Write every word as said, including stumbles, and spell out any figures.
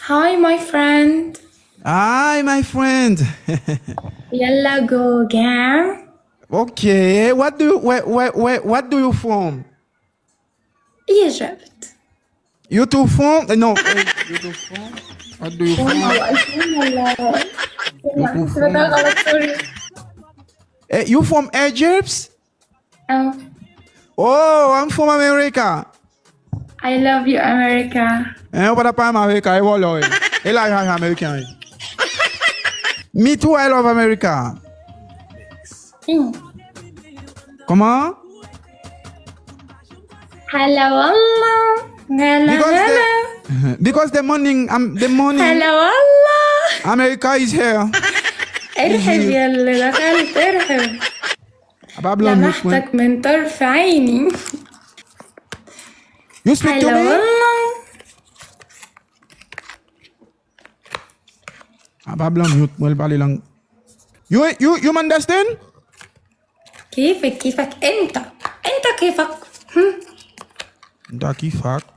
Hi, my friend. Hi, my friend. Yalla go again. Okay, what do you, where, where, where, what do you from? Egypt. You too from? Eh, no, eh, you too from? What do you from? You too from? Eh, you from Egypt? Oh. Oh, I'm from America. I love you, America. Eh, ou pa ta pale America, e vòlò, e. E la, e, e, American, e. Me too, I love America. Hmm. Kòman? Hello, Allah. Hello, because hello. The, because the morning, um, the morning. Hello, Allah. America is here. Is here. Aba blanm mute mwen. You speak to me? Aba blanm mute mwen, l pale lang. You, you, you understand? Kifik, kifak, enta. Enta kifak. Hmm. Enta kifak.